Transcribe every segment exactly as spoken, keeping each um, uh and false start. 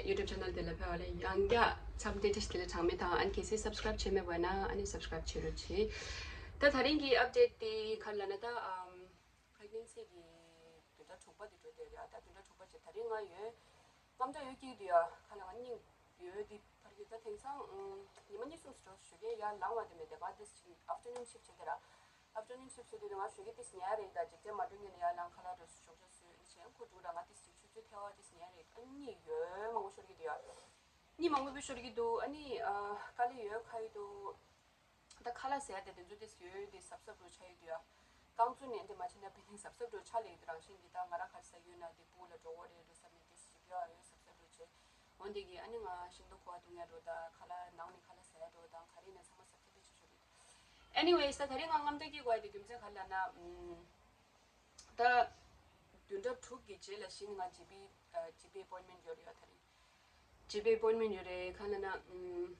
YouTube channel དེ་ལ་ཕེབས་པ་ལ་ཡང་བསྐྱར་འཚམས་འདྲི་བཀྲ་ཤིས་བདེ་ལེགས་གྲངས་མེད་དང་། ཨ་ནི་གལ་སྲིད་subscribe བྱས་མེད་པ་ན་ཨ་ནི་subscribe བྱེད་རོགས་བྱེད། ད་ད་རིང་གི་update དེ་ག་རེ་ལབ་ན། ད་ཨམ་pregnancy གི་བདུན་ཕྲག་དྲུག་པ་དེ་འགྲོ་བསྡད་རེད། ད་བདུན་ཕྲག་དྲུག་པ་བྱས་ད་རིང་ང་ཡོད། རྔམ་སྐྲག་ཡོད་སྐྱིད་འདུག་ཡ། ཁ་ལ་ང་སྙིང་ཡོད་དེ་ཕར་གྱི་ད་དེང་སང་ཨམ་ཉི་མ་གཉིས་གསུམ་ཞིག་འགྲོ་ཞོགས་ཀས་ཡར་ལངས་པ་དེ་མེད་དེ། ང་དེ་afternoon shift བྱས་དེ་ར། afternoon shift བྱས་དུས་ང་ཞོགས་ཀས་ཏིས་ཉལ་རེད། ད་འཇིག་རྟེན་མ་འགྲོ་སྔོན་ནས་ཡར་ལངས་ཁ་ལག་འགྲོ་ཞོགས་ཇ་བཟོས་ནི་བྱས་ཁོ་འགྲོ་ར། ང་ཏིས་ཅིག་ཆུ་ཚོད་ཐལ་བ་ཏིས་ཉལ་རེད། ཨ་གཉིད་ཡོད་མང་པོ་ཤོར་གྱི་འདུག་ཡ། གཉིད་མང་པོ་པོ་ཤོར་གྱི་འདུག་ཨ་ནི་ཨ་དཀའ་ལས་ཡོད་ཁ་ཡི་འདུག་ད་ཁ་ལག་ཟས་དེ་དེ་ཚོ་ཏིས་ཡོད་དེ་གཟབ་གཟབ་འགྲོ་ཆ་ཡི་འདུག་ཡ། རྐང་བཙུགས་ནས་འདི་མ་བྱས་ན་བེ་ནིང་གཟབ་གཟབ་འགྲོ་ཆ་ལེ་ཡི་འདུག་རང་བཞིན་གྱི་ད་ང་ར་ཁ་ཟས་ཡོད་ན་དེ་སྤུ་ལ་འགྲོ་གོ་རེད་འགྲོ་བསམ་ནས་ཏིས་ཅིག་ཡ་ཡོད་གཟབ་གཟབ་འགྲོ་བྱས། འོན་ཏེ་གི་ཨ་ནི་ང་ཤིང་ཏོག་ཁུ་བ་བཏུང་ཡ་འགྲོ་དང་ཁ་ལག་ནང་ནས་ཁ་ལག་ཟ་ཡ་འགྲོ་དང་ག་རེ་ནས་ཚང་མ་གཟབ་གཟབ་ཏིས་ཅིག་ཆུ་ཚོད། Anyways ད་ད་རིང་ང་རྔམ་སྐྲག་སྐྱེ་དགོས་ཡ་དེ་རྒྱུ་མཚན་ག་རེ་ལབ་ན། ཨམ་ད་བདུན་ཕྲག་དྲུག་གི་རྗེས་ལ་གཞི་ནས་ང་ཇི་པི་ཨ་ཇི་པི་appointment ཡོད་རེད་ཡ། ད་རིང་ཇི་པི་appointment ཡོད་རེད། ག་རེ་ལབ་ན་ཨམ་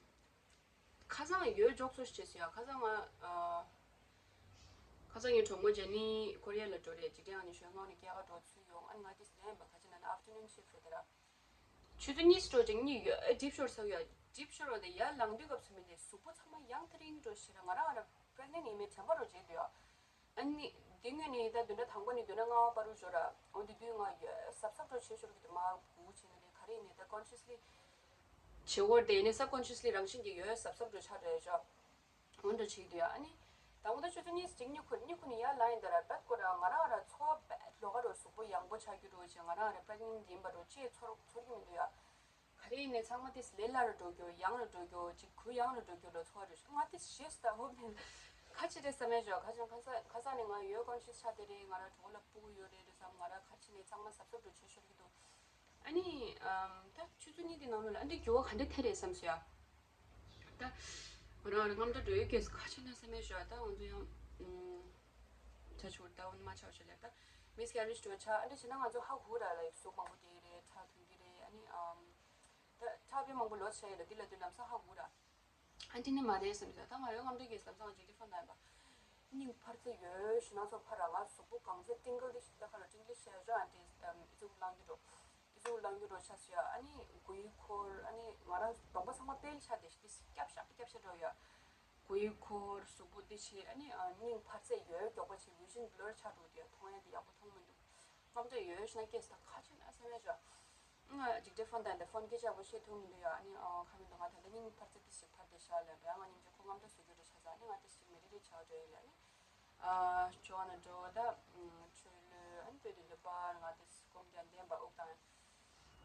ཁ་སང་ཡོད་འཇོག་སོ་ཞེས་ཟེར་ཡ། ཁ་སང་ང་ཨ་ཁ་སང་ངའི་གྲོགས་མོ་ཇེ་ནི་ཀོ་རི་ཡ་ལ་འགྲོ་རེད། འཇིག་རྟེན་ཨ་ནི་གཞོན་ནུ་ནས་སྐྱེས་སྐར་འགྲོ་ཚུལ་ཡོང་། ཨ་ནི་ང་དེ་ལན་པ་ག་ཅི་ན་ན་afternoon shift རེད་ད་ར། ཆུ་ཚོད་གཉིས་སུ་འགྲོ་ཅིག་གཉིད་ཡོད་ཨེ་སྒྲིབ་ཤོར་ཚར་ཡོད། སྒྲིབ་ཤོར་བ་དེ་ཡར་ལངས་དུས་སྐབས་སུ་མི་དེ་གཟུགས་པོ་ཚང་མ་ཡང་ཐག་རིང་འགྲོ་ཞེས་ར། ང་རང་ང་ར་pregnant ཡིན་མིན་དྲན་པ་རུ་བརྗེད་འདུག་ཡ། ཨ་ནི་དེ་སྔོན་ནས་ད་བདུན་ཕྲག་དང་པོ་ནས་བདུན་ཕྲག་ལྔ་པ་བར་དུ་ཞོར་ར། འོ་དེ་དུས་ང་ཡོད་གཟབ་གཟབ་འགྲོ་བྱེད་ཞོར་གི་དུ་མ་གུ་བྱེད་ནི་རེད། ག་རེ་ཡིན་ནའི་ད་consciously བྱེད་འོར་དེ་ཡིན་ནའི་subconsciously རང་བཞིན་གྱིས་ཡོད་གཟབ་གཟབ་འགྲོ་ཆགས་རེད་ཤག་འོ་འདྲ་བྱེད་ཀྱི་འདུག་ཡ། ཨ་ནི་དང་པོ་ད་ཆུ་ཚོད་གཉིས་གཅིག་གཉིད་ཁུག་གཉིད་ཁུག་ནས་ཡར་ལངས་ཡིན་ད་ར། བད་ཀོ་ར་ང་རང་ར་ཚོར་བ་བད་ལོག་ག་རུ་གཟུགས་པོ་ཡང་པོ་ཆགས་རྒྱུ་རུ་བྱས། ང་རང་ར་pregnant ཡིན་པ་རུ་ཅེས་ཚོར་ཚོར་གྱི་མི་འདུག་ཡ། ག་རེ་ཡིན་ནའི་ཚང་མ་དེ་ལས་སླ་རུ་འགྲོ་རྒྱུ་ཡང་རུ་འགྲོ་རྒྱུ་ཅིག་གུ་ཡང་རུ་འགྲོ་རྒྱུ་ལ་ཚོར་རུ་ང་དེ་ཞེས་ད་ཧོབ་ནས་ཁ་ཆེ་རེད་བསམ་མེད་ཞོག་ཁ་ཆེ་ཁ་ས་ཁ་ས་ནས་ང་ཡོད་conscious ཆགས་དེ་རེད། ང་ར་གྲོགས་ལ་སྤུ་གུ་ཡོད་རེད་རེད་བསམ། ང་ར་ཁ་ཆེ་ནས་ཚང་མ་གཟབ་གཟབ་རུ་བྱེད་ཤོར་གྱི་འདུག་ཨ་ནི་ཨམ་ད་ཆུ་ཚོད་གཉིས་དེ་ནང་ལོགས་ལ་ཨ་འདི་འགྱུར་བ་ག་འདྲ་ཐེབས་རེད་བསམ་སོང་ཡ། ད་ང་རང་རང་རྔམ་སྐྲག་འགྲོ་ཡོད་སྐད་ཁ་ཆེ་ན་བསམ་མེད་ཞོག་ད་ང་ཚོ་ཡང་ཨམ་ཆ་ཆུར་ད་འོ་ན་མ་ཆ་བ་ཞིག་ལས་ད་miscarriage འགྲོ་ཆ་ཨ་འདྲ་བྱས་ན་ང་ཚོ་ཧ་གོ་ར་ལ་ཡོད་གཟུགས་མང་པོ་སྐྱེ་གི་རེད། ཁྲག་ཐོན་གྱི་རེད། ཨ་ནི་ཨམ་ད་ཁྲག་དཔེ་མང་པོ་ལོ་ཆ་ཡོད་ལ་འདི་ལ་དུས་ལམ་སང་ཧ་གོ་ར། ཨ་འདི་ནི་མ་རེད་བསམ་ས། ད་ང་ཡོད་རྔམ་སྐྲག་གི་བསམ་སང་ཇི་ཏི་ཕོན་ད་ཡིན་པ། སྙིང་འཕར་རྩེ་ཡོད་ཞུ་ན་ཚོ་ཕར་ར་ང་གཟུགས་པོ་གང་ཚེ་ཏིང་ཀལ་དེ་ཞིག་ད་ཁ་ལ་ཏིང་ཀལ་ཤ་ཡོད་ཨ་འདི་ཨི་ཚུགས་ལངས་རྒྱུ་འགྲོ། ཨི་ཚུགས་ལངས་རྒྱུ་འགྲོ་ཆ་ཞུ་ཨ་ནི་མགོ་ཡི་འཁོར་ཨ་ནི་ང་རང་གདོང་པ་ཚང་མ་དཔལ་ཆ་དེ་ཞིག་དེ་སྐྱབས་ཤ་སྐྱབས་ཤ་འགྲོ་ཡོད། མགོ་ཡི་འཁོར་གཟུགས་པོ་དེ་ཆེ་ཨ་ནི་སྙིང་འཕར་རྩེ་ཡོད་མགྱོགས་པོ་ཆེ་vision blur ཆགས་འགྲོ་དེ་མཐོང་ཡ་དེ་ཡག་པོ་མཐོང་མི་འདུག་རྔམ་སྐྲག་ཡོད་ཞུ་ན་སྐད་ཆ་ཁ་ཆེ་ན་སེམས་ཡ་ཞོག་ང་ཇིག་སྒྲིལ་ཕོན་ད་འདི་ཕོན་སྐད་ཆ་བོ་བཤད་ཐུབ་མི་འདུག་ཡ། ཨ་ནི་ཨ་ཁ་མི་འདུག་ང་ད་ལྟ་སྙིང་འཕར་རྩེ་ཏི་ཞིག་འཕར་ཏེ་ཤག་ལབ་ཡ། ང་སྙིང་རྗེ་ཁོ་རྔམ་སྐྲག་བཟོ་རྒྱུ་འདྲ་ཆགས་ཚར། ཨ་ནི་ང་ཏི་ཞིག་མེ་རི་རི་ཆགས་འགྲོ་ཡིན་ལ། ཨ་ནི་ཨ་ཇོ་ན་འགྲོ་ད་ཆོས་ལུས་ཨ་ནི་པེ་ཏི་ལུ་པར་ང་ཏི་སྐོམ་རྒྱ་འདན་པ་ཨུག་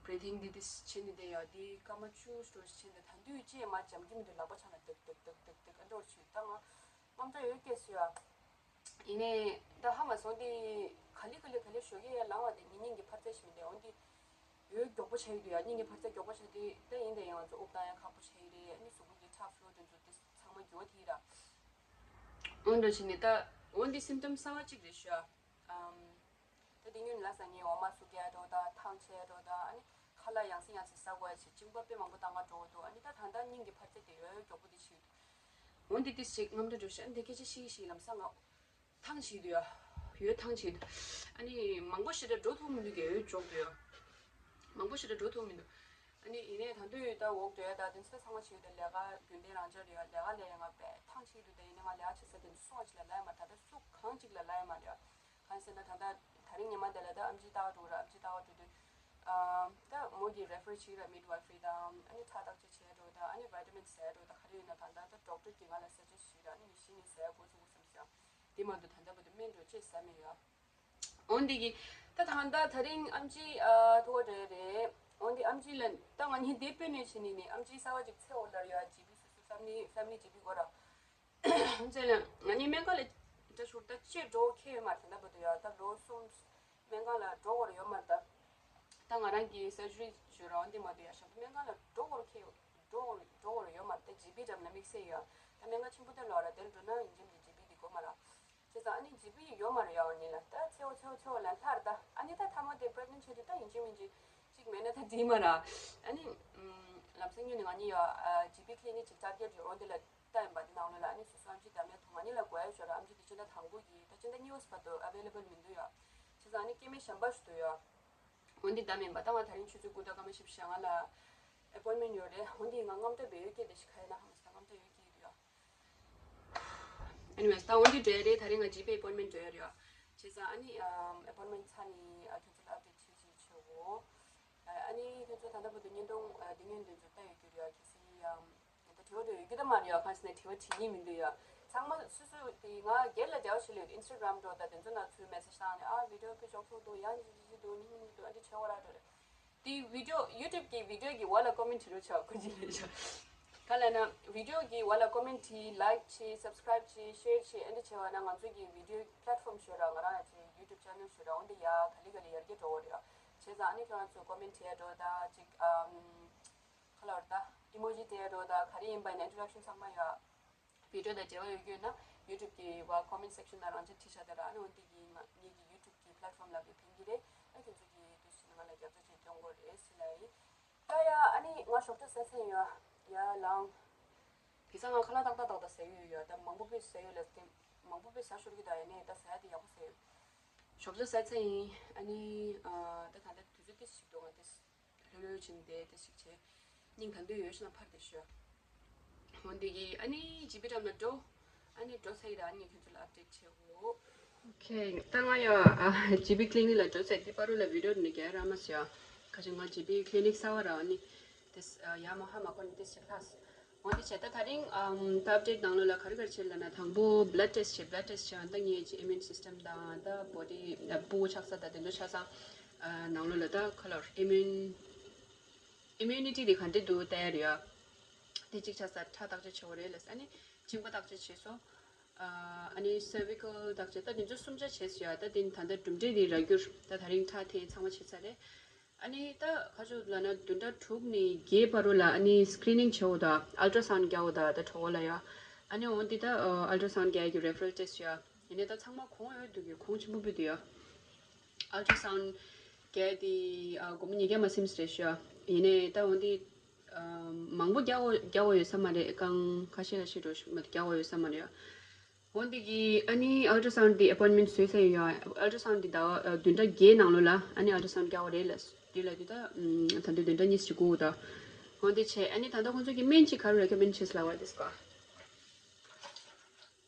དང་breathing འདི་ཏི་ཕྱིན་ནི་དེ་ཡ་འདི་སྐར་མ་བཅུ་སྤྲོ་ཕྱིན་ཏེ་ད་འདུས་ཅེས་མ་འཇམ་གྱི་མི་འདུག་ལག་པ་ཆ་ན་ཏིག་ཏིག་ཏིག་ཏིག་ཏིག་ཨ་འགྲོ་ཆུ་ད་ང་རྔམ་སྐྲག་ཡོད་སྐད་ཟེར་ཡ། ཡིན་ནའི་ད་ཧ་མ་སོང་དེ་ག་ལེ་ག་ལེ་ག་ལེ་ཞོགས་ཀས་ཡར་ལངས་པ་དེ་ངའི་སྙིང་གི་འཕར་རྩ་ཞིག་མི་འདུག་འོན་ཏེ་ཡོད་མགྱོགས་པོ་ཆགས་ཡོད་དུས་ཡ། སྙིང་གི་འཕར་རྩ་མགྱོགས་པོ་ཆགས་དུས་ད་ཡིན་ད་ཡིན་ང་ཚོ་དབུགས་བཏང་ཡ་ཁག་པོ་ཆགས་ཡོད་རེད། ཨ་ནི་གཟུགས་པོ་གི་ཁྲག་ཕུ་ལོ་དེ་ཚོ་དེ་ཚང་མ་འགྱུར་བ་དེ་ཡིན་ར། འོན་ཏེ་བྱས་ནས་ད་འོན་ཏེ་སིམ་ཊམ་གསར་པ་གཅིག་རེད་ཤག་ཨམ། ད་དེ་ཉིན་ལ་ས་ངའི་འོ་མ་སུ་རྒྱག་འགྲོ་དང་ཐང་ཆད་འགྲོ་དང་ཨ་ནི་ཁ་ལག་ཡང་སེ་ཡང་སེ་ཟ་དགོས་ཡ་ཆེ་གཅིན་པ་དཔེ་མང་པོ་བཏང་ག་འགྲོ་འདུག་ཨ་ནི་ད་ད་ལྟ་སྙིང་གི་འཕར་རྩ་དེ་ཡོད་མགྱོགས་པོ་དེ་ཆེ་འདུག་འོན་ཏེ་ཏི་ཞིག་རྔམ་སྐྲག་འགྲོ་ཤག་འདི་སྐད་ཆ་ཤིག་ཤིག་ལམ་སང་ང་ཐང་ཆད་འདུག་ཡ། ཡོད་ཐང་ཆད་འདུག་ཨ་ནི་མང་པོ་ཞེ་དྲག་འགྲོ་ཐུབ་མི་འདུག་གས་ཡོད་འཇོག་འདུག་ཡ། མང་པོ་ཞེ་དྲག་འགྲོ་ཐུབ་མི་འདུག་ཨ་ནི་ཡིན་ནའི་ད་དུང་ཡོད་ད་འོག་འགྲོ་ཡ་ད་དེ་ཚོ་ཚང་མ་བྱེད་ཡོད་ད་ལས་ཀ་རྒྱུན་ལྡན་རང་འཇགས་རེད་ཡ། ལས་ཀ་ལས་ཡ་ང་བས་ཐང་ཆད་འདུག་ད་ཡིན་ནའི་ང་ལས་ཀ་བྱེད་ས་དེ་ཚོ་སུ་ང་ཅིག་ལ་ལ་ཡ་མ་རེད། ད་ལྟ་སུ་གང་ཅིག་ལ་ལ་ཡ་མ་རེད་ཡ། གང་ཟེར་ན་ད་ལྟ་ད་རིང་ཉི་མ་འདི་ལ་ད་ཨམ་ཆི་ལྟ་ག་འགྲོ་ར། ཨམ་ཆི་ལྟ་ག་འགྲོ་དུས་ཨ་ད་མོ་གིས་refer བྱེད་ར་midwifery དང་ཨ་ནི་ཁྲག་བརྟག་དཔྱད་བྱེད་འགྲོ་དང་ཨ་ནི་vitamins ཟ་འགྲོ་ད་ག་རེ་ཡོད་ན་ད་ད་ད་doctor གིས་ང་ལ་suggest བྱེད་ར། ཨ་ནི་ཉི་ཤུ་ནས་ཟ་འགོ་ཚུགས་བསམ་སོང་། དེ་མ་གཏོགས་ད་ལྟ་བར་དུ་སྨན་འགྲོ་ཅེས་ཟ་མེད་ཡ། འོན་ཏེ་གི་ད་ད་ད་ད་རིང་ཨམ་ཆི་ཨ་ཐུག་པ་རེད་རེད། འོན་ཏེ་ཨམ་ཆི་ལ་ད་ང་གཉིས་དེ་དཔེ་ནས་བྱས་ནས་ནི་ཨམ་ཆི་གསར་པ་ཅིག་འཚོལ་འོ་ལར་ཡོད། ཇི་པི་སུ་སུ་family family ཇི་པི་གོ་ར། འཛེ་ལ་ང་གཉིས་སྨན་ཁང་ལ་འདྲ་ཞུར་ད་ཅེས་འགྲོ་ཁེ་ཡོད་མ་རེད། ད་ལྟ་བར་དུ་ཡ་ད་ལོ་གསུམ་སྨན་ཁང་ལ་འགྲོ་བར་ཡོད་མ་རེད། ད་ད་ང་རང་གི་surgery ཞུ་རང་འདི་མ་གཏོགས་ཡ་ཤམ་སྨན་ཁང་ལ་འགྲོ་བར་ཁེ་ཡོད། འགྲོ་བར་འགྲོ་བར་ཡོད་མ་རེད། ད་ཇི་པི་འགྲམ་ལ་དམིགས་བསལ་ཡོད། ད་སྨན་ཁང་ཆེན་པོ་དེ་ལོག་ར་དེར་འགྲོ་ན་ཡིན་གཅིག་མིན་གཅིག་ཇི་པི་འདི་གོ་མ་ར། བྱས་ཙང་ཨ་ནི་ཇི་པི་ཡོད་མ་རེད་ཡ། ཨ་ནི་ལ་ད་ཚེའོ་ཚེའོ་ཚེའོ་ལ་ལྷར་ད་ཨ་ནི་ད་ཐ་མ་དེ་pregnant བྱས་དུས་ད་ཡིན་གཅིག་མིན་གཅིག་གཅིག་མེད་ན་ད་འགྲིག་མ་ར། ཨ་ནི་ལམ་སང་ཉོས་ནས་ང་གཉིས་ཡ་ཇི་པི་clinic ཅིག་target ཡོད་འོ་འདི་ལ། ལྟ་ཡིན་པ་འདི་ནང་ལོགས་ལ་ཨ་ནི་སོ་སོ་ཨམ་ཆི་བདམས་ཡ་ཐོག་མ་ཉིད་ལ་དགོས་ཡ་ཞོར་ཨམ་ཆི་འདི་སྤྱི་ཟླ་དང་པོ་གི་ད་སྤྱི་ཟླ་གཉིས་པ་བར་དུ་available མི་འདུག་ཡ། བྱས་ཙང་ཨ་ནི་སྐྱེ་དམན་གཞན་པ་ཞིག་འདུག་ཡ། འོན་ཏེ་བདམས་ཡིན་པ་ད་ང་ད་རིང་ཆུ་ཚོད་དགུ་དང་སྐར་མ་བཞི་བཅུ་ཞེ་ལྔ་ལ་ appointment ཡོད་རེད། འོན་ཏེ་ང་རྔམ་སྟོན་པའི་ཡོད་སྐད་དེ་ཞིག་ག་ཡིན་ན་ཧ་མ་སི་ད་རྔམ་སྟོན་ཡོད་སྐད་ཡོད་ཡ། Anyways ད་འོན་ཏེ་འགྲོ་ཡ་རེད། ད་རིང་ང་ཇི་པའི་appointment འགྲོ་ཡ་རེད་ཡ། བྱས་ཙང་ཨ་ནི་appointment ཚར་ནས་ཁྱོད་ཚོ་ལ་update བྱེད་ཅིག་བྱེད་འོ། ཨ་ནི་ཁྱོད་ཚོ་ད་ལྟ་བར་དུ་བརྙན་ཐུང་འདི་ངན་འདོན་ཚོ་ལྟ་ཡོད་རྒྱུ་རེད་ཡ། གལ་སྲིད་ཡ། ད་དྲི་བ་དེ་ཡོད་རྒྱུ་ད་མ་རེད་ཡ། གང་ཞིག་ནས་དྲི་བ་དྲི་ཡི་མི་འདུག་ཡ། ཚང་མ་སུ་སུ་དེ་ང་སྒེར་ལ་འབྲེལ་བ་བྱེད་ལས་Instagram འགྲོ་ད་དེ་ཚོ་ན་ཚུར་message བཏང་ནས་ཨ་video དཔེ་ཞོག་ཚོགས་འདུག་ཡ་འདི་འདི་འདི་འདུག་ནི་ནི་འདུག་ཨ་འདི་བྱེད་འོ་ར་འགྲོ་རེད། དེ་video YouTube གི་video གི་བ་ལ་comment བྲིས་རོགས་བྱ་ཁོ་ཅི་ལས་བྱ། ག་ལ་ན་video གི་བ་ལ་comment བྲིས་like བྱེད་subscribe བྱེད་share བྱེད་ཨ་འདི་བྱེད་བ་ན་ང་ཚོ་གི་video platform ཤོད་ར་ང་རང་ཡ་ཅིག་YouTube channel ཤོད་ར་འོན་ཏེ་ཡ་ག་ལི་ག་ལི་ཡར་རྒྱས་འགྲོ་འོ་རེད་ཡ། བྱས་ཙང་ཨ་ནི་ཁྱོད་རང་ཚོ་comment བྱེད་འགྲོ་ད་ཅིག་ཨམ། ཁ་ལོར་ད་emoji དེ་རོ་ད་ག་རེ་ཡིན་པ་ཡིན་ན་introduction ཚང་མ་ཡོད། video དང་འབྲེལ་བ་ཡོད་རྒྱུ་ཡོད་ན་YouTube གི་བ་comment section ན་རང་ཅག་བྲིས་བཞག་དེ་ར་ཨ་ནི་འོན་ཏེ་གི་ང་ངེད་ཀྱི་YouTube གི་platform ལ་གི་ཕན་གི་རེད། ཨ་ཁྱོད་ཚོ་གི་དུས་ཕྱིན་ང་ལ་རྒྱབ་སྐྱོར་བྱེད་སྐྱོང་དགོས་རེད་ཟེར་ལ་ཡིན། ད་ཡ་ཨ་ནི་ང་ཞོགས་ཇ་ཟས་ཚར་ཡོད་ཡ་ལང་། དེ་ས་ང་ཁ་ལག་ཏག་ཏག་ཏག་ཏག་ཟས་ཡོད་ཡོད་ད་མང་པོ་པོས་ཟས་ཡོད་ལ་དེ་མང་པོ་པོས་ཟ་ཤོར་གི་ད་ཡ་ནས་ད་ཟ་ཡ་དེ་ཡག་པོ་ཟས་ཡོད། ཞོགས་ཇ་ཟས་ཚར་ཡིན་ཨ་ནི་ད་ད་ལྟ་དུས་ཚོད་ཏིས་ཞིག་འདུག་ང་ཏིས། ལྷོད་ལྷོད་བྱས་ནས་བསྡད་དེ་ཞིག་བྱས། སྙིང་ད་འདོད་ཡོད་ཤི་ན་ཕར་དེ་ཤོད། འོན་ཏེ་གི་ཨ་ནི་ཇི་པི་འགྲམ་ལ་འགྲོ། ཨ་ནི་འགྲོ་ཚར་ཡི་ར་ཨ་ནི་ཁྱོད་ཚོ་ལ་update བྱེད་འོ། Okay ད་ང་ཡ་ཇི་པི་clinic ལ་འགྲོ་ཚར་དེ་པ་རུ་ལ་video ནི་རྒྱ་ར་མ་སི་ཡ། ཁ་ཅིག་ང་ཇི་པི་clinic གསར་བ་ར་ཨ་ནི་དེ་ཡ་མ་ཧ་མ་གོ་ནི་དེ་ཞིག་ལྷག་འོན་ཏེ་བྱས་ད་ད་རིང་ཨམ་ད་update ནང་ལོགས་ལ་ག་རེ་ག་རེ་བྱེད་ལབ་ན་དང་པོ་blood test བྱེད། blood test བྱས་ཨ་ད་ངའི་ཅི་immune system དང་ད་body སྤུ་གུ་ཆགས་ས་དང་དེ་ཚོ་ཆགས་ས་ནང་ལོགས་ལ་ད་ཁ་ལོར་immune immunity དེ་ག་འདྲ་འདུག་ལྟ་ཡ་རེད་ཡ། དེ་གཅིག་ཆགས་ས་ཁྲག་བརྟག་དཔྱད་བྱེད་དགོས་རེད་ལབ་ཨ་ནི་མཆིན་པ་བརྟག་དཔྱད་བྱས་སོ། ཨ་ནི་cervical བརྟག་དཔྱད་ད་དེ་ཚོ་གསུམ་ཆ་བྱས་སོ་ཡ། ད་དེ་ད་ལྟ་གྲུབ་འབྲས་དེ་རག་རྒྱུར་ད་ད་རིང་ཁྲག་འཐེན་ཚང་མ་བྱས་ཚར་རེད། ཨ་ནི་ད་ཁ་ཕྱོགས་ལ་ན་བདུན་ཕྲག་དྲུག་ནས་བརྒྱད་བར་དུ་ལ་ཨ་ནི་screening བྱེད་འོ་ད་ultrasound རྒྱག་འོ་ད་ད་གྲོད་ཁོག་ལ་ཡ། ཨ་ནི་འོན་ཏེ་ད་ultrasound རྒྱག་གི་referral test ཡ། ཡིན་ནའི་ད་ཚང་མ་གོང་འོས་འདུག་གི་གོང་ཆེན་པོ་བུད་དུ་ཡ། ultrasound རྒྱག་དེ་སྒོར་མོ་ཉིས་བརྒྱ་མ་ཟིན་རེད་ཤག་ཡིན་ནའི་ད་འོན་ཏེ་མང་པོ་རྒྱག་འོ་རྒྱག་འོ་ཡོད་ས་མ་རེད། རྐང་ཁ་ཤས་ཁ་ཤས་འགྲོ་ཞིག་མ་རྒྱག་འོ་ཡོད་ས་མ་རེད་ཡ། འོན་ཏེ་གི་ཨ་ནི་ultrasound དེ་appointment བཟོས་ཚར་ཡོད། ultrasound དེ་ཟླ་བ་བདུན་ཕྲག་བརྒྱད་ནང་ལོགས་ལ་ཨ་ནི་ultrasound རྒྱག་པ་རེད་ལ། དེ་ལ་དེ་ད་ད་འདི་བདུན་ཕྲག་གཉིས་ཤིག་སྒུག་ད། འོན་ཏེ་བྱས་ཨ་ནི་ད་ལྟ་ཁོང་ཚོ་གི་སྨན་ཅིག་ག་རེ་recommend བྱས་ལབ་པ་དེ་སྐོར།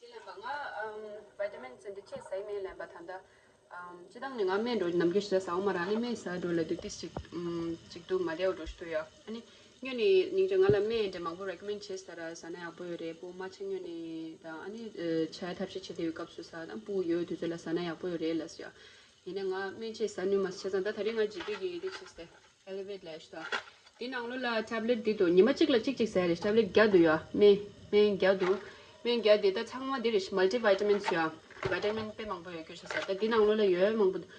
དེ་ལན་པ་ང་vitamins འདི་ཆེ་ཟ་ཡི་མེད་ལན་པ་ད་ལྟ། སྤྱི་བཏང་ནས་ང་སྨན་འགྲོ་ནམ་རྒྱུན་ཞེ་དྲག་ཟ་འོ་མ་ར་ཨ་ནི་སྨན་ཟ་འགྲོ་ལ་དུས་ཏིས་ཅིག་ཅིག་ཏུ་མ་བདེ་བ་འགྲོ་ཞིག་ཏུ་ཡོད། ཨ་ནི་སྔོན་ནས་སྙིང་རྗེ་ང་ལ་སྨན་འདྲ་མང་པོ་recommend བྱས་ས་ར་ཟ་ན་ཡག་པོ་ཡོད་རེད། སྤུ་མ་ཆེ་སྔོན་ནས་དང་ཨ་ནི་ཆ་ཐབས་ཤེས་བྱེད་དུས་སྐབས་སུ་ཟ་དང་སྤུ་ཡོད་དུས་ཚོད་ལ་ཟ་ན་ཡག་པོ་ཡོད་རེད་ལ་ཟེར་ཡ། ཡིན་ན་ང་སྨན་ཆེ་ཟ་ནུས་མ་བྱས་ཙང་ད་ད་རེས་ང་ཇི་པི་གི་དེ་བྱས་ཏེ་Elevate ལ་ཤི་ད། དེ་ནང་ལོགས་ལ་tablet འདི་འདུག་ཉི་མ་གཅིག་ལ་གཅིག་གཅིག་ཟ་ཡ་རེད། tablet བརྒྱ་འདུག་ཡ། སྨན་སྨན་བརྒྱ་འདུག་སྨན་བརྒྱ་འདི་ད་ཚང་མ་འདི་རེད། multivitamins ཡ། vitamin དཔེ་མང་པོ་ཡོད་རྒྱུ་ཞིག་ཟ། ད་འདི་ནང་ལོགས་ལ་ཡོད་མང་པོ་འདུག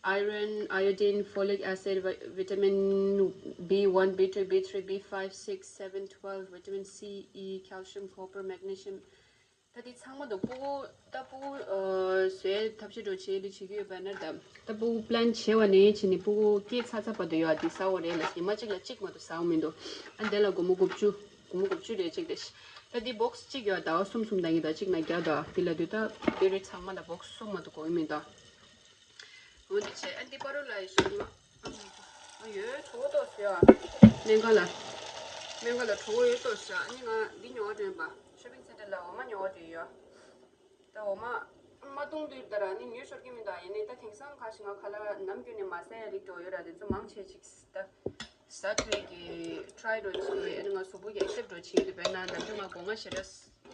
iron, iodine, folic acid, vi- vitamin B one, B two, B three, B five, six, seven, twelve, vitamin C, E, calcium, copper, magnesium. ད་དེ་ཚང་མ་དང་སྤུ་གུ་ད་སྤུ་གུ་བཟོས་ཐབས་ཤེས་འགྲོ་བྱེད་ལི་བྱེད་ཀྱི་ཡོད་པ་ན་ད་ད་སྤུ་གུ་plan བྱས་པ་ནས་བྱས་ནས་སྤུ་གུ་སྐྱེས་ཚར་ཚར་བར་དུ་ཡོད་ཨ་དེ་ཟ་འོ་རེད་ལ། ཉི་མ་གཅིག་ལ་གཅིག་མ་གཏོགས་ཟ་འོ་མི་འདུག་ཨ་འདི་ལ་སྒོར་མོ་དགུ་བཅུ་སྒོར་མོ་དགུ་བཅུ་རེད་གཅིག་དེ། ད་དེ་box གཅིག་ཡོད་ཟླ་བ་གསུམ་གསུམ་ད་ངེད་ད་གཅིག་ན་བརྒྱ་ད་དེ་ལ་དུས་ད་དེ་རེད་ཚང་མ་ད་box གསུམ་མ་གཏོགས་དགོས་ཡོད་མི་འདུག་འོ་དེ་བྱས་ཨ་འདི་པ་རུ་ལ་ཡི་ཤོག་མ། ཨ་ཡོད་གྲོད་ཁོག་ཏོག་ཟེར་ཨ། སྨན་ཁང་ལ། སྨན་ཁང་ལ་གྲོད་ཁོག་ཡོད་ཏོག་ཟེར་ཨ་ནི་ང་འདི་ཉོ་བ་འདྲེན་པ། shopping center ལ་འོ་མ་ཉོ་བ་འདྲེན་ཡོད། ད་འོ་མ། མ་བཏུང་དུས་ལྟར་ཨ་ནི་ཉོས་ཤོར་གི་མི་འདུག་ཡིན་ནའི་ད་དེང་སང་ཁ་ཞིག་ང་ཁ་ལག་ནམ་རྒྱུན་ནས་མ་ཟ་ཡ་རིགས་འགྲོ་ཡོད་ར་དེ་ཚོ་མང་ཆེ་ཅིག་ད། ཟ་ཐུབ་ཀྱི་try འགྲོ་བྱེད་ཨ་ནི་ང་གཟུགས་པོ་གི་accept འགྲོ་བྱེད་ཀྱི་འདུག་དཔེར་ན་ནམ་རྒྱུན་ང་སྒོ་ང་ཞེ་དྲག་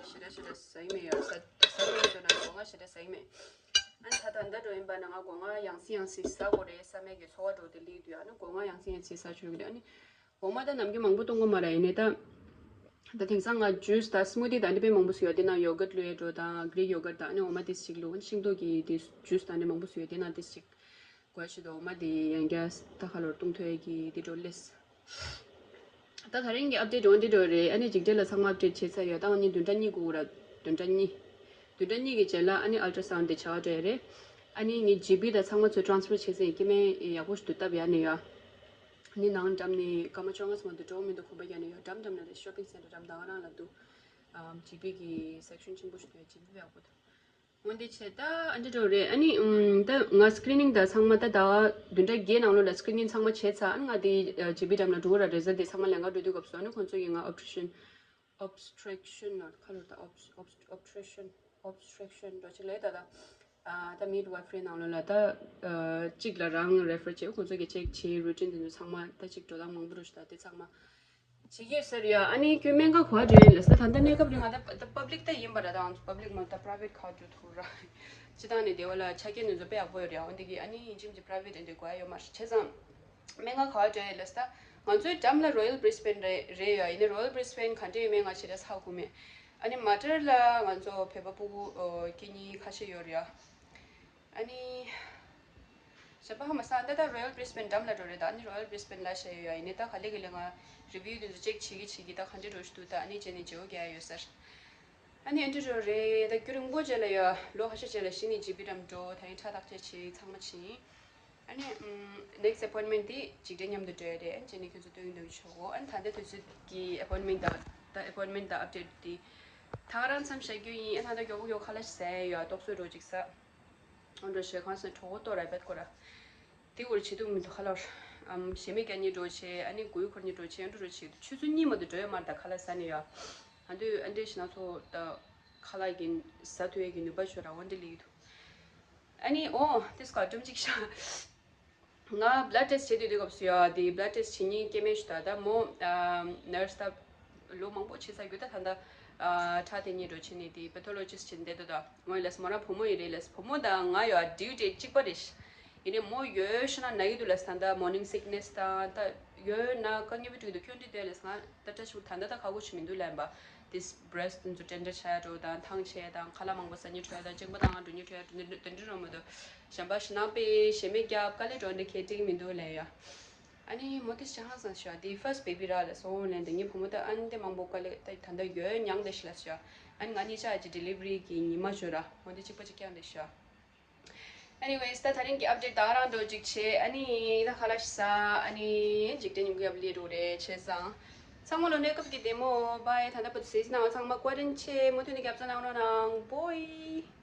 ཞེ་དྲག་ཞེ་དྲག་ཟ་ཡི་མེད་ཡ། ཟ་ཟ་འགྲོ་ཡི་འདུག་ན་སྒོ་ང་ཞེ་དྲག་ཟ་ཡི་མེད། ཨ་ནི་ད་ད་ལྟ་འགྲོ་ཡིན་པ་ན་ང་སྒོ་ང་ཡང་སེ་ཡང་སེ་ཟ་དགོས་རེད་བསམ་མེད་ཀྱི་ཚོར་བ་འགྲོ་དེ་སླེབས་དུས་ཨ་ནི་སྒོ་ང་ཡང་སེ་ཡང་སེ་ཟ་ཆོག་གི་རེད། ཨ་ནི་འོ་མ་ད་ནམ་རྒྱུན་མང་པོ་བཏུང་གི་མ་རེད། ཡིན་ནའི་ད་ད་དེང་སང་ང་juice ད་smoothie ད་འདི་དཔེ་མང་པོ་ཟ་ཡོད། དེ་ན་yogurt བླུགས་ཡས་འགྲོ་དང་Greek yogurt ད་ཨ་ནི་འོ་མ་དེ་ཞིག་བླུགས། ཤིང་ཏོག་གི་དེ་juice ད་འདི་མང་པོ་ཟ་ཡོད། དེ་ན་དེ་ཞིག་དགོས་ཤི་འདུག་འོ་མ་དེ་ཡང་བསྐྱར་ད་ཁ་ལོར་བཏུང་ཐུབ་ཡས་ཀྱི་དེ་འགྲོ་ལེས། ད་ད་རིང་གི་update འོ་འདི་འགྲོ་རེད། ཨ་ནི་འཇིགས་བྲལ་ལ་ཚང་མ་update བྱས་ཚར་ཡོད། ད་ཨ་ནི་བདུན་ཕྲག་གཉིས་སྒུག་ར་བདུན་ཕྲག་གཉིས། བདུན་ཕྲག་གཉིས་ཀྱི་རྗེས་ལ་ཨ་ནི་ultrasound དེ་བྱ་བ་འགྲོ་ཡ་རེད། ཨ་ནི་ངའི་ཇི་པི་ད་ཚང་མ་ཚོ་transfer བྱས་ཚར་ཡིན། སྐྱེ་དམན་ཡག་པོ་ཞིག་ཏུ་སྟབས་ཡག་ནས་ཡོད། ཨ་ནི་ནང་འགྲམ་ནས་སྐར་མ་བཅོ་ལྔ་ཙམ་མ་གཏོགས་འགྲོ་མི་འདུག་གོམ་པ་རྒྱག་ནས་ཡོད། འགྲམ་འགྲམ་ན་རེད། shopping center འགྲམ་ད་ག་རང་ལ་འདུག་ཨམ་ཇི་པི་གི་section ཆེན་པོ་ཞིག་འདུག་ཇི་པི་ཡག་པོ་འདུག་འོན་ཏེ་བྱས་ད་ཨ་འདྲ་འགྲོ་རེད། ཨ་ནི་ཨམ་ད་ང་སི་ཀི་རི་ནིང་ད་ཚང་མ་ད་ཟླ་བ་བདུན་ཕྲག་བརྒྱད་ནང་ལོགས་ལ་སི་ཀི་རི་ནིང་ཚང་མ་བྱས་ཚར། ཨ་ནི་ང་དེ་ཇི་པི་འགྲམ་ལ་འགྲོ་གི་ར་རེད་ཟེར། དེ་ཚང་མ་ལས་ཀ་འགྲོ་དུས་སྐབས་སུ་ཨ་ནི་ཁོང་ཚོ་གིས་ང་ཨོབ་ཊི་རེ་ཤན། obstruction not color the obs obs obstruction obstruction འགྲོ་ཆེ་ལས་ད་ད། ཨ་ད་མིཌ་ཝའི་ཕི་རི་ནང་ལོགས་ལ་ད་ཨ་གཅིག་ལ་རང་རེ་ཕར་བྱེད། ཁོང་ཚོ་གི་ཅེག་བྱེད། རུ་ཊིན་དེ་ཚོ་ཚང་མ་ད་གཅིག་འགྲོ་སྟངས་མང་པོ་རུ་ཞིག་ད་དེ་ཚང་མ་བྱེད་ཀྱི་ཟེར་ཡ། ཨ་ནི་ཁྱོད་སྨན་ཁང་ག་པར་འགྲོ་ཡིན་ལབ་ས། ད་ལྟ་གནས་སྐབས་རིང་ང་ད་ད་པབ་ལིག་ད་ཡིན་པ་ར། ད་པབ་ལིག་མ་ད་པ་རའི་ཝེ་ཊི་ག་པར་འགྲོ་ཐུབ་ར། སྤྱི་བཏང་ནས་དེ་བ་ལ་ཆ་རྐྱེན་དེ་ཚོ་དཔེ་ཡག་པོ་ཡོད་རེད། འོན་ཏེ་གི་ཨ་ནི་ཡིན་གཅིག་མིན་གཅིག་པ་རའི་ཝེ་ཊི་འདི་དགོས་ཡ་ཡོད་མ་རེད། བྱས་ཙང་སྨན་ཁང་ག་པར་འགྲོ་ཡིན་ལབ་ས། ང་ཚོའི་འགྲམ་ལ་རོ་ཡལ་བྷི་རི་སི་བེན་རེད་རེད་ཡ། ཡིན་ནའི་རོ་ཡལ་བྷི་རི་སི་བེན་ག་འདྲ་ཡོད་མེད་ང་ཞེ་དྲག་ཧ་གོ་མེད། ཨ་ནི་མ་ཊར་ལ་ང་ཚོ་བོད་པ་སྤུ་གུ་ཨོ་སྐྱེ་ནི་ཁ་ཤས་ཡོད་རེད་ཡ། ཨ་ནི་གཞན་པ་ཧ་མ་སང་། ད་ལྟ་རོ་ཡལ་བྷི་རི་སི་བེན་འགྲམ་ལ་འགྲོ་རེད། ད་ཨ་ནི་རོ་ཡལ་བྷི་རི་སི་བེན་ལ་བཤད་ཡོད་ཡ། ཡིན་ནའི་ད་ག་ལེ་ག་ལེ་ང་རི་བིའུ་དེ་ཚོ་ཅེག་བྱེད་ཀྱི་བྱེད་ཀྱི་ད་ག་འདྲ་འགྲོ་ཞིག་འདུག་ད་ཨ་ནི་བྱས་ནས་བརྗེ་པོ་རྒྱག་ཡ་ཡོད་ཟེར། ཨ་ནི་ཨ་འདྲ་འགྲོ་རེད། ད་རྒྱུན་རིང་པོ་རྗེས་ལ་ཡ། ལོ་ཁ་ཤས་རྗེས་ལ་གཞི་ནས་ཇི་པི་འགྲམ་འགྲོ། ད་ཡིན་ཁྲག་བརྟག་དཔྱད་བྱེད། ཚང་མ་བྱེད། ཨ་ནི་ནེག་སི་ཊི་ཨེ་པོའིན་མེན་ཊི་དེ་འཇིག་རྟེན་མཉམ་དུ་འགྲོ་ཡ་རེད། ཨ་ནི་བྱས་ནས་ཁྱོད་ཚོ་སྟོན་གྱི་འདུག་ཆོག་གོ། ཨ་ནི་ད་ལྟ་དུས་ཚོད་ཀྱི་ཨེ་པོའིན་མེན་ཊི་དང་ད་ཨེ་པོའིན་མེན་ཊི་དང་ཨབ་ཌེཊ་དེ་ད་ག་རང་མཚམས་བཞག་རྒྱུ་ཡིན། ཨ་ད་ད་མགྱོགས་པོ་མགྱོགས་པོ་ཁ་ལག་ཟས་ཡོད། ཏོག་ཙམ་འགྲོ་ཅིག་ཟ། འོ་འགྲོ་ཞེས་གང་སོང་གྲོགས་པོ་ལྟོས་ར་བེད་ཀོ་ར། དེ་འུར་བྱེད་ཐུབ་མི་འདུག་ཁ་ལག་ཨམ་ཞེ་མེད་རྒྱག་ནི་འགྲོ་བྱེད། ཨ་ནི་གུ་ཡུ་འཁོར་ནི་འགྲོ་བྱེད། འགྲོ་འགྲོ་བྱེད། ཆུ་ཚོད་གཉིས་མ་གཏོགས་འགྲོ་ཡོད་མ་རེད། ད་ཁ་ལག་ཟ་ནི་ཡོད། ཨ་འདུས་ཨ་འདྲས་ཞེ་ན་ཚོ་ད་ཁ་ལག་གི་ཟ་ཐུབ་ཡས་ཀྱི་ནུས་པ་ཤོར་ར། འོ་འདྲས་ལས་ཡོད་དུ། ཨ་ནི་ཨོ་དེ་སྐོར་སྒྲུང་གཅིག་ཤ། ང་བྷི་ལཌ་ཊེ་སི་ཊི་བྱེད་དུས་དུས་སྐབས་སུ་ཡ་དེ་བྷི་ལཌ་ཊེ་སི་ཊི་བྱེད་མཁན་སྐྱེ་དམན་ཞིག་ད་ད་མོ་ནར་སི་ད་ལོ་མང་པོ་བྱས་ཚར་རྒྱུ། ད་ད་ད་ཁྲག་དེ་ཉིད་འགྲོ་བྱས་ནས་དེ་པེ་ཐོ་ལོ་ཇི་སི་ཊི་བྱེད་བསྡད་འདུག་ད་མོ་ལས་མོ་རང་བུ་མོ་ཡིན་རེད་ལས། བུ་མོ་དང་ང་ཡ་ཌིའུ་ཊི་གཅིག་པ་རེད། ཡིན་ནའི་མོ་ཡོད་ཤི་ན་ན་གི་འདུག་ལས། ད་ད་མོར་ནིང་སིག་ནེ་སི་དང་ད་ཡོད་ན་དཀའ་ངལ་པོ་འགྲོ་གི་འདུག་ཁྱོད་འདི་བསྡད་ལས། ང་ད་བཀྲ་ཤིས་པོ་ད་ད་ད་ཁག་པོ་ཞིག་མི་འདུག་ལས་པ། དེ་བྷི་རེ་སི་ཊི་དེ་ཚོ་ཊེན་ཌར་ཆགས་འགྲོ་དང་ཐང་ཆད་དང་ཁ་ལག་མང་པོ་ཟ་ནི་འཕྲོད་དང་གཅིན་པ་བཏང་འགྲོ་ནི་འཕྲོད་དེ་འདྲ་འདྲ་རོ་མ་གཏོགས་གཞན་པ་ཞེ་ན་པེ་ཞེ་མེད་རྒྱབ་དཀའ་ལས་འགྲོ་འདི་ཁེ་ཏིག་མི་འདུག་ལས་ཡ། ཨ་ནི་མོ་དེ་ཅི་ཧང་སང་ཤོ་དེ་ཕར་སི་ཊི་བེ་བི་ར་ལ་སོང་ལན་དེ་ངའི་བུ་མོ་ད་ཨ་ནི་དེ་མང་པོ་དཀའ་ལས་ད་ད་ད་ཡོད་མྱངས་དེ་ཤི་ལ་ཤོ། ཨ་ནི་ང་གཉིས་ཆ་ཅི་ཌི་ལི་བྷི་རི་གི་ཉི་མ་ཤོ་ར་མོ་དེ་གཅིག་པ་གཅིག་རྐྱང་དེ་ཤོ། Anyways ད་ད་རིང་གི་ཨབ་ཌེཊ་ད་རང་འགྲོ་ཅིག་བྱེད། ཨ་ནི་ད་ཁ་ལག་ཞིག་ཟ། ཨ་ནི་འཇིག་རྟེན་ཉིན་གུང་ཡབ་ལི་རོ་རེ་བྱས་ཙང་། ཚང་མ་ལོ་གནས་སྐབས་ཀྱི་བདེ་མོ། བྷའི། ད་ལྟ་བུ་ཚེ་ནང་ཚང་མ་ཀོ་རན་ཆེ་མུ་མཐུད་ནས་རྒྱབ་རྩ་གནང་རོགས་གནང་། བྷའི།